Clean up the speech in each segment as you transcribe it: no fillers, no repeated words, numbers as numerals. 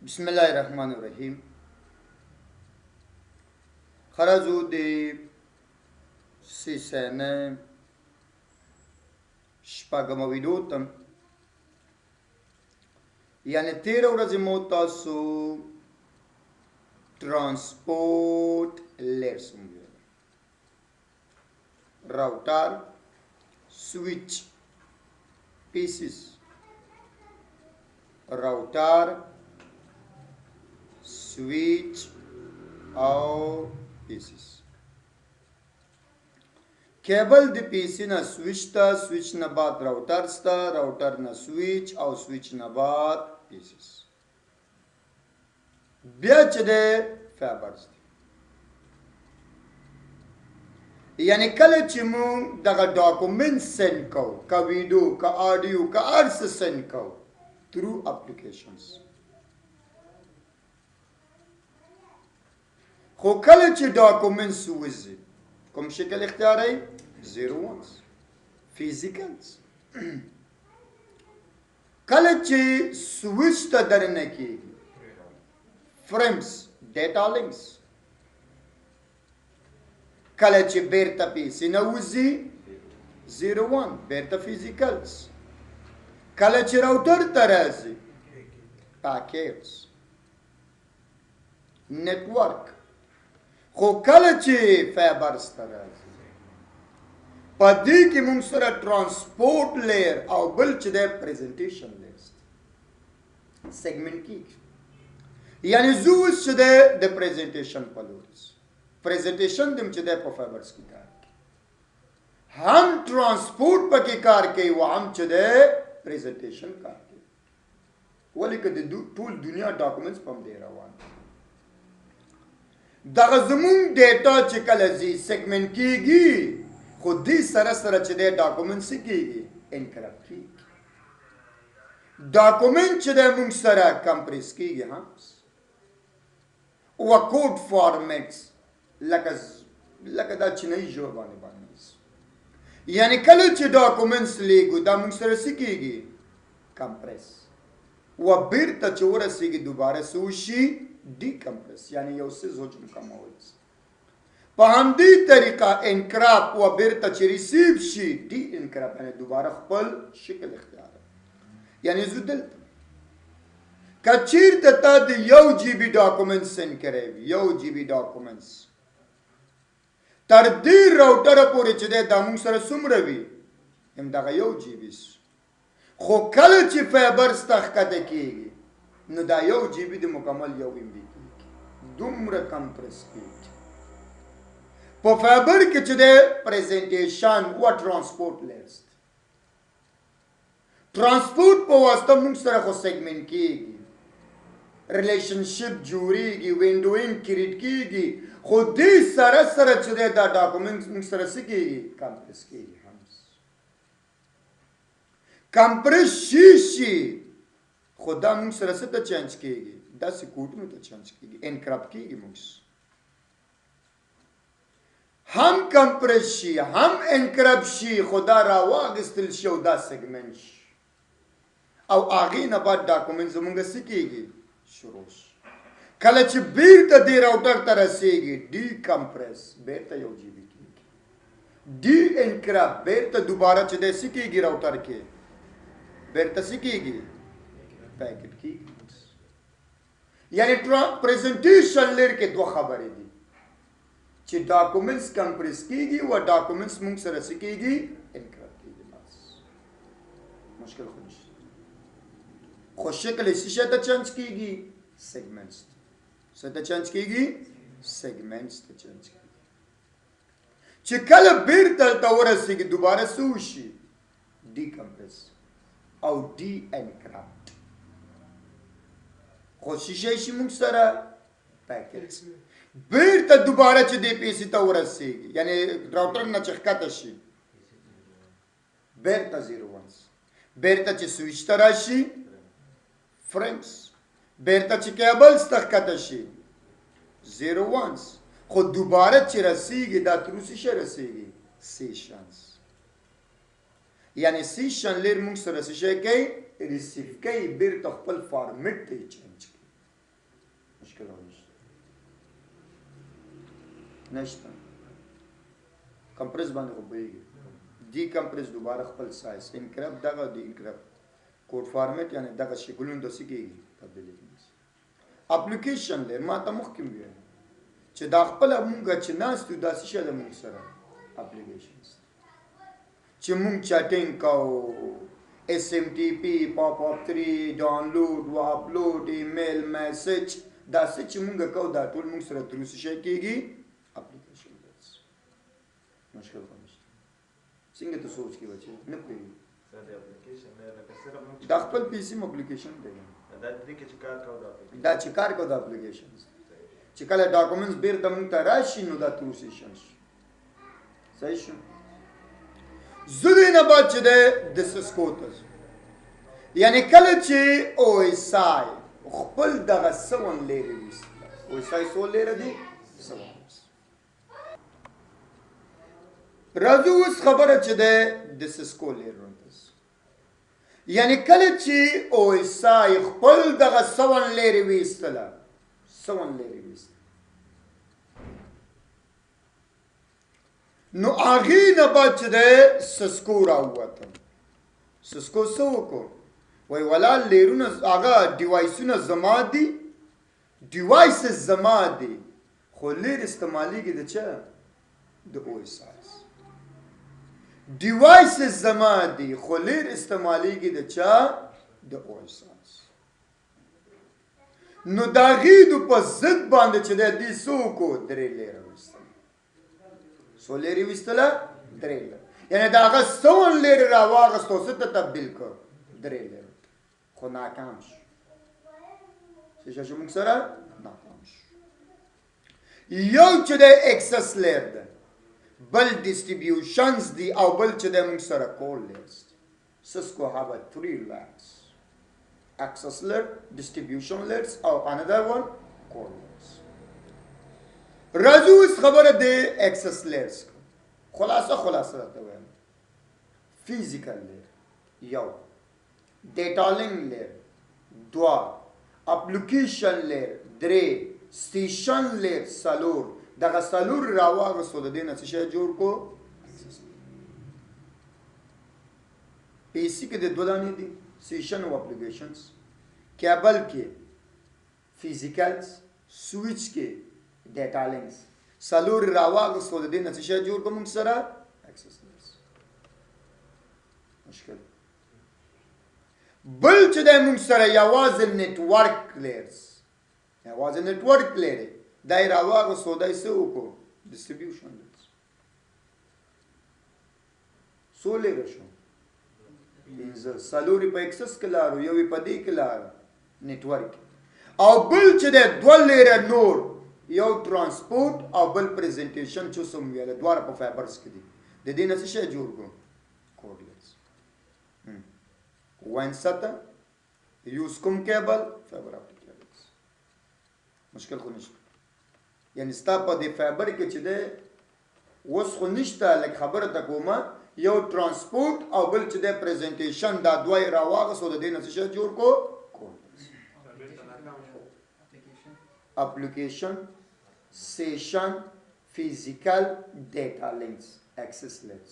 بسم الله الرحمن الرحیم. خرجو د CCNA شپږمه ویډیو ته، یعنی تېره ورځ مو تاسو transport layers وویل، router، switch، PCs، router، switch او PCs. Cable د PC نه سویچ ته، سویچ نه بعد router ته، راوټر نه سویچ او سویچ نه بعد PCs، بیا چې د fibers دی. یعنی کله چې موږ دغه document send کوو، که ویډیو، که audio، که هر څه send کوو through applications، خو کله چې documents وځي کوم شکل اختیاروي؟ zero ones، physicals. کله چې سویچ ته دننه کېږي frames، data links. کله چې بیرته PC نه وځي 01، بیرته physicals. کله چې راوټر ته راځي packets، network. خو کله چې fibers ته راځي په دې کې موږ سره transport layer او بل چې دی presentation layer segment کېږي. یعنی زه اوس چې دی د presentation په لور، presentation دم چې دی په fibers کې کار کوي، هم transport پکې کار کوي او هم چې دی presentation کار کوي. ولې که د ټول دنیا documents په همدې روان. دغه زمونږ data چې کله ځي segment کېږي، خو دې سره سره چې دی document څه کېږي؟ encrypt کېږي. document چې دی موږ سره compress کېږي هم، او code formats لکه دا چینایي ژبه باندې باندې. یعنی کله چې documents لیږو دا موږ سره څه کېږي؟ compress، و بیرته چې ورسېږي دوباره څه وشي؟ decompress، یعنی یو څه حجم کمول. په همدې طریقه encrypt و بیرته چې receive شي de-encrypt، یعنی دوباره خپل شکل اختیار. یعنی زه دلته که چیرته تا د 1 GB document send کړی وي، 1 GB documents تر دې راوټره پورې چې دی دا موږ سره څومره وي؟ همدغه 1 GB. خو کله چې fibers ته ښکته کېږي نو دا 1 GB د مکمل 1 MB کېږي، دومره compress کېږي. په fiber کې چې دی presentation و transport layers، transport په واسطه موږ سره خو segment کېږي، relationship جوړېږي، windowing create کېږي، خو دې سره سره چې دی دا document موږ سره څه کېږي؟ compress کېږي هم. compress شي شي، خو دا موږ سره څه ته change کېږي؟ داسې کوډونو ته change کېږي، encrypt کېږي. موږ هم compress شي هم encrypt شي، خو دا راواخیستل شي او دا segment شي، او هغې نه بعد document زموږ څه کېږي؟ شروع شي. کله چې بیرته دې راوټر ته رسېږي decompress، بیرته 1 GB کېږي، de-encrypt، بیرته دوباره چې دی څه کېږي راوټر کې؟ بیرته څه کېږي؟ packet کېږي. یعنی presentation layer کې دوه خبرې دي چې documents compress کېږي او documents موږ سره څه کېږي؟ encrypt کېږي. بس مشکل خو نشته، خو شکل یې څه شی ته change کېږي؟ segments ته. څه ته change کېږي؟ segments ته change کېږي. چې کله بیرته هلته ورسېږي دوباره څه وشي؟ decompress او de-encrypt، خو څه شی شي موږ سره؟ packets. بیرته دوباره چې دې PC ته ورسېږي، یعنی راوټر نه چې ښکته شي بیرته zero ones، بیرته چې سویچ ته راشي frames، بیرته چې cables ته ښکته شي zero ones، خو دوباره چې رسېږي دا through څه شی رسېږي؟ sessions. یعنی session layer موږ سره څه شی کوي؟ receive کوي، بیرته خپل فارمټ ته یې change کوي. مشکل نشته، نشته. کمپریس باندې خو پوهېږي، ډي کمپریس دوباره خپل سایز، انکرپټ دغه ډي انکرپټ کوډ فارمیټ، یعنی دغه شکلونه داسې کېږي تبدیلېږي. اپلیکیشن لري، ما ته مخکې ویل چې دا خپله مونږ چې ناست یو داسې شی ده مونږ سره اپلیکیشن چې مونږ چټینګ کوو، اس ام ټي پی، پاپ اپ 3، ډاونلوډ و اپلوډ، ایمیل، میسج، دا څه چې مونږ کوو دا ټول مونږ سره تر څه شی کېږي اپلیکیشن. مشکل خو نشته. څنګه ته سوچ کې بچې نه پوهېږي؟ دا خپل پی سي اپلیکیشن دی، دا چې کار کوو دا اپلیکیشن چې کله ډاکومنټس بیرته مونږ ته راشي نو دا ترو سیشن شي. صحیح شو. زه دې نه بعد چې دی د سسکو ته ځو، یعنې کله چې او ایس آی خپل دغه 7 لیرې ویستله، او ایس آی څو لیره دي؟ 7. راځو اوس خبره چې دی د سسکو لیرونو ته ځو، یعنې کله چې او ایس آی خپل دغه 7 لیرې ویستله، 7 لیرې ویستله، نو هغې نه بعد چې دی سسکو راووته. سسکو څه وکړو؟ وایي ولا لیرونه هغه ډیوایسونه زما دي، ډیوایسز زما دي، خو لیر استعمالیږي د چا؟ د او ایس آی. ډیوایسز زما دي خو لیر استعمالیږي د چا؟ د او ایس آی. نو د هغې د په ضد باندې چې دی دې څه وکړو؟ 3 لیره ویستله. څو لیرې ویستله؟ 3 لیره. یعنې د هغه 7 لیرې راواغستو څه ته تبدیل کړ؟ 3 لیرو ته. خو ناکام شو. څه شی شو موږ سره؟ ناکام شو. یو چې دی اکسس لیر ده، بل ډیسټریبیوشنز دي، او بل چې دی موږ سره کور لیرز دي. سسکو have a 3 layers: access layer, distribution layers او another one core layers. راځو اوس خبره د access layers. خلاصه خلاصه راته وایم. فزیکل لیر یو، ډیټا لینک لیر 2، اپلیکیشن لیر 3، سټیشن لیر 4. دغه 4 راواغستو د دې نه څه شی جوړ کړو؟ پی سی کې د 2 دانې دي، سیشن او اپلیکیشنز. کیبل کې فزیکلز، سویچ کې ډیټا لینکس. 4 راواغستو د دې نه څه شی جوړ کړو موږ سره؟ اکسس لیرز. مشکل بل چې دی موږ سره یوازې نتورک لیرز، یوازې نتورک لیر دا یې راواغستو، دا یې څه وکړو؟ ډیسټریبیوشن لیرز. څو لیره شو؟ 5. 4 په اکسس کې لارو، یو یې په دې کې لارو نتورک، او بل چې دی 2 لیره نور، یو ترانسپورت او بل پریزنټیشن چې اوس هم ویله، دواړه په فایبرز کې دي. د دې نه څه شی جوړ کړو؟ کور لیرز. وین سطح یوز کوم کیبل؟ فایبر اپټیک کیبلز. مشکل خو نشته. یعنی ستا په دې فایبر کې چې دی اوس خو نشته، لږ خبره ته کومه، یو ترانسپورت او بل چې دی پریزنټیشن، دا دوه یې راواغستو، د دې نه څه شی جوړ کړو؟ کور لیرز. اپلیکیشن، سیشن، فزیکل، ډیټا لینکس، اکسس لیرز،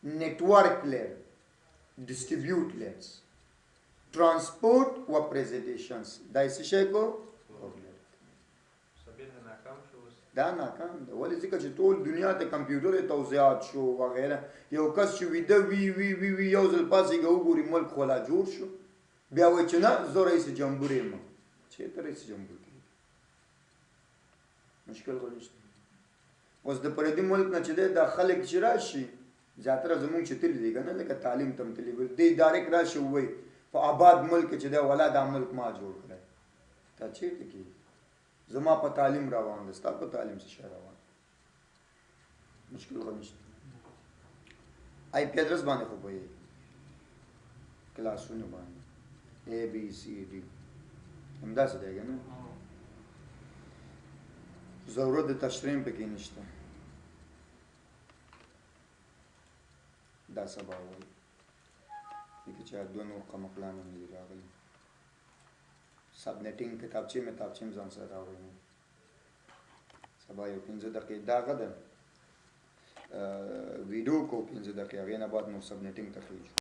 نتورک لیر، ډیسټریبیوټ لیرز، ترانسپورت و پریزنټیشنز. دا یې څه شی کو؟ کور لیر. دا ناکام ده. ولې؟ ځکه چې ټول دنیا ته کمپیوټر یې توضیحات شو وغیره. یو کس چې ویده وي وي وي وي یو ځل پاڅېږي وګوري ملک خو لا جوړ شو، بیا وایي چې نه زه رئیس جمهور یم. چېرته رئیس جمهور کېږي؟ مشکل خو نشته. اوس د پردي ملک نه چې دی دا خلک چې راشي، زیاتره زمونږ چې تللي دي که نه، لکه تعلیم ته هم تللي، دی ډایرکټ راشي ووایي په آباد ملک کې چې دی ولا دا ملک ما جوړ کړی. تا چېرته کېږي؟ زما په تعلیم روان دی، ستا په تعلیم څه شی روان؟ مشکل خو نشته. آی پی ادرس باندې خو پوهېږي، کلاسونو باندې ای بی سی ډي همداسې دی که نه؟ ضرورت د تشریح پکې نشته. دا سبا وایي ځکه چې دوه نور قمقلان هم نه دي راغلي. سبنیټینګ کتابچې مې تابچې هم ځان سره راوړی. سبا یو 5 دقیقې داغه ده ویډیو کو، 5 دقیقې، هغې نه بعد نو سبنیټینګ ته خېژو.